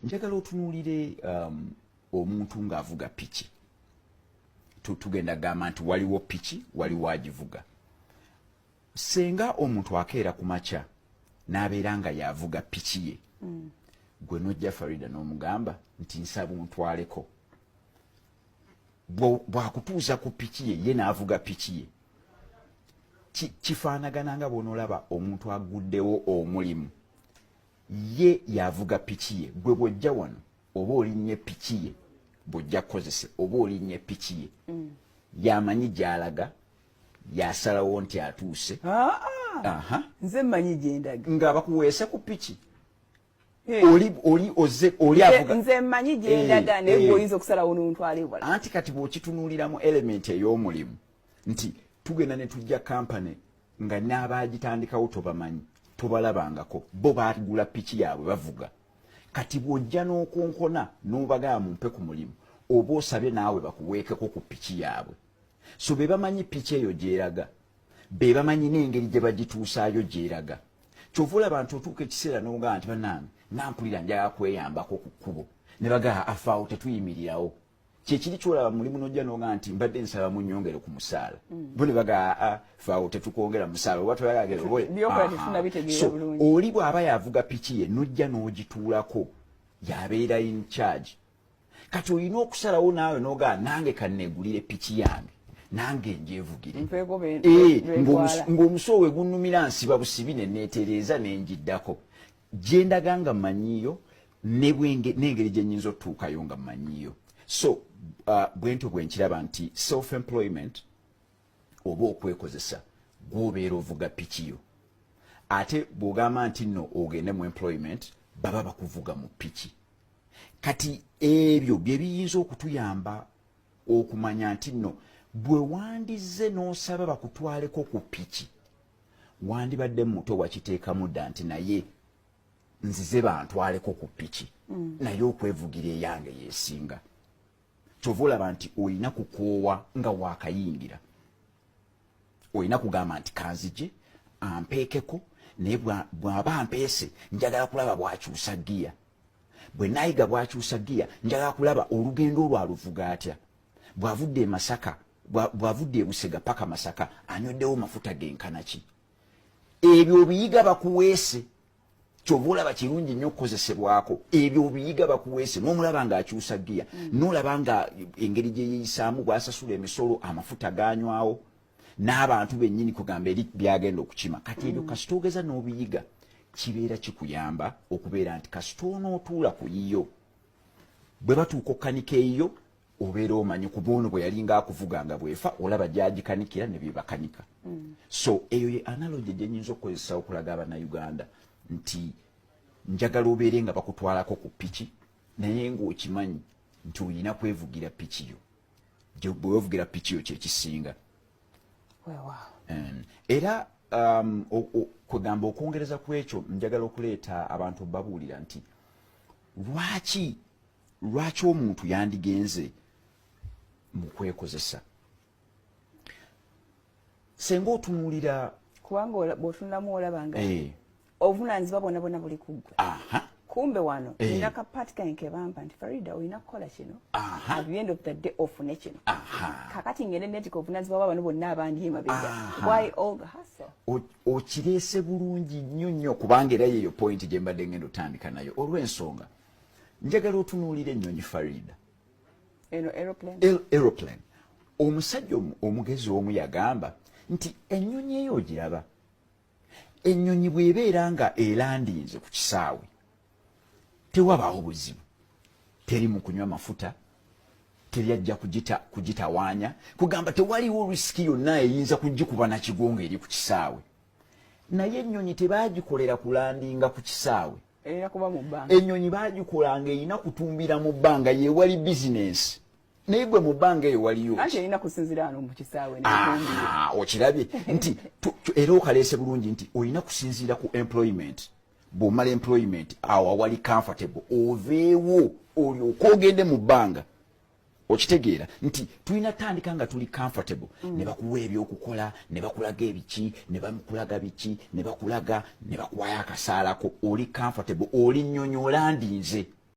Njagala otunuulire omuntu ng'avuga piki. Tugenda gamba nti waliwo piki, waliwo agivuga. Senga omuntu akeera ku makya n'abeera nga yavuga piki ye, gwe nojja, Farida, n'omugamba nti, "Nsaba ontwaleko." Bw'akutuuza ku piki ye, ye n'avuga piki ye, kifaanagana nga bw'onoolaba omuntu aguddewo omulimu, ye yavuga piki ye. Gwe bw'ojja wano, oba olinnye piki ye, bw'ojja kukozesa, oba olinnye piki ye, yamanyi gy'alaga, yasalawo nti atuuse. Ah, ah. Nze mmanyi gyendaga. Nga bakuweese ku piki. Hey. Oli oze oli avuga. Nze mmanyi gyendaga, naye gwe oyinza okusalawo n'ontwala ewala. Anti kati bw'okitunuuliramu element ey'omulimu nti tugenda ne tujja company nga n'abaagitandikawo tobamanyi, tobalabangako, bo bagula piki yaabwe bavuga. Kati bw'ojja n'okonkona n'obagamba, "Mumpe ku mulimu," oba osabye naawe bakuweekeko ku piki yaabwe. So be bamanyi piki eyo gyeraga, be bamanyi n'engeri gye bagituusaayo gyeraga. Kyova olaba nti otuuka ekiseera n'ogamba nti, "Bannange, nampulira njagala kweyambako ku kkubo," ne bagamba, "Afaawo, tetuyimirirawo." Kyekiri kyolaba mulimu nojja n'ogamba nti, "Mbadde nsaba munyongere ku musaala," bo ne bagamba, "Aa, faawo, tetukwongera musaala oba toyagala." Byokola tetunnabitegeera So bulungi. oli bw'aba yavuga piki ye, nojja n'ogituulako, yabeera in charge. Kati olina okusalawo naawe n'ogamba, "Nange kanneegulire piki yange, nange ngyevugire." Mpeeko bentwala. Ng'omusulo we gunnumira, nsiba busibi ne neetereeza ne njiddako gye ndaga nga mmanyiiyo, n'engeri gye nnyinza otutuukayo nga mmanyiiyo. So bwe ntyo bwe nkiraba nti self employment oba okwekozesa, gw'obeera ovuga piki yo. Ate bw'ogamba nti nno ogende mu employment, baba bakuvuga mu piki. Kati ebyo bye biyinza okutuyamba okumanya nti nno bwe wandizze n'osaba bakutwaleko ku piki, wandibadde mu mutwe wakiteekamu dda nti, "Naye nzize bantwaleko ku piki, naye okwevugira eyange yesinga." Kyova olaba nti olina kukoowa nga wakayingira, olina kugamba nti, "Kanzije ampeekeko, naye bw'aba ampeese, njagala kulaba bw'akyusa giya. Bwe naayiga bw'akyusa giya, njagala kulaba olugendo olwo aluvuga atya. Bw'avudde e Masaka, bw'avudde e Busega paka Masaka, anyweddewo mafuta genkana ki?" Ebyo obiyiga bakuweese. Kyova olaba kirungi nnyo okukozesebwako. Ebyo obiyiga bakuweese, n'omulaba ng'akyusa giya, n'olaba nga engeri gye yeeyisaamu, bw'asasula emisolo, amafuta ganywawo, n'abantu bennyini kugamba eri byagenda okukima. Kati ebyo kasita ogeza n'obiyiga, kibeera kikuyamba okubeera nti kasita onootuula ku yiyo, bwe batuuka okkanika eyiyo, obeera omanyi, kuba ono bwe yalinga akuvuga nga bwefa, olaba gyagikanikira ne byebakanika. So eyo ye analogy gye nyinza okukozesa okulaga Abannayuganda nti njagala obeere nga bakutwalako ku piki, naye ng'okimanyi nti olina kwevugira piki yo. Bwe wevugira piki yo, kyekisinga. Weewaawo. Era kwegamba okwongereza ku ekyo, njagala okuleeta abantu babuulira nti lwaki omuntu yandigenze mu kwekozesa, senga otunuulira. Kubanga bw'otunulamu olaba nga obuvunaanyizibwa bwonna bwonna buli ku ggwe. Kumbe wano nina ka part kange kebampa nti, "Farida, olina kukola kino, at the end of the day ofune kino." Kakati ngende netika obuvunaanyizibwa bwa bano bonna abandi emabega? Why all the hustle? Okireese bulungi nnyo nnyo, kubanga era yeyo point gye mbadde ngenda otandika nayo. Olw'ensonga njagala otunuulira ennyonyi, Farida. Eno aeroplane. Aeroplane. Omusajja omugezi omu yagamba nti ennyonyi eyo ogiraba, ennyonyi bw'ebeera nga elandinze ku kisaawe, tewabaawo buzibu, teri mu kunywa mafuta, teri ajja kugitawaanya, kugamba tewaliwo risk yonna eyinza kugikuba nakigonga eri ku kisaawe. Naye ennyonyi tebagikolera kulandinga ku kisaawe. Erina kuba mu bbanga. Ennyonyi bagikolanga erina kutumbira mu bbanga, yewali bizinensi. Naye gwe mu bbanga eyo waliyo Anti erina kusinziira wano mu kisaawe. Aha, okirabye nti era okaleese bulungi nti olina kusinziira ku employment. Bw'omala employment, awo awali comfortable, oveewo olyoke ogende mu bbanga. Okitegeera nti tulina tandika nga tuli comfortable, ne bakuwa ebyokukola, ne bakulaga ebiki, ne bakulaga biki, ne bakulaga, ne bakuwayo akasaalako, oli comfortable, oli nnyonyi olandinze.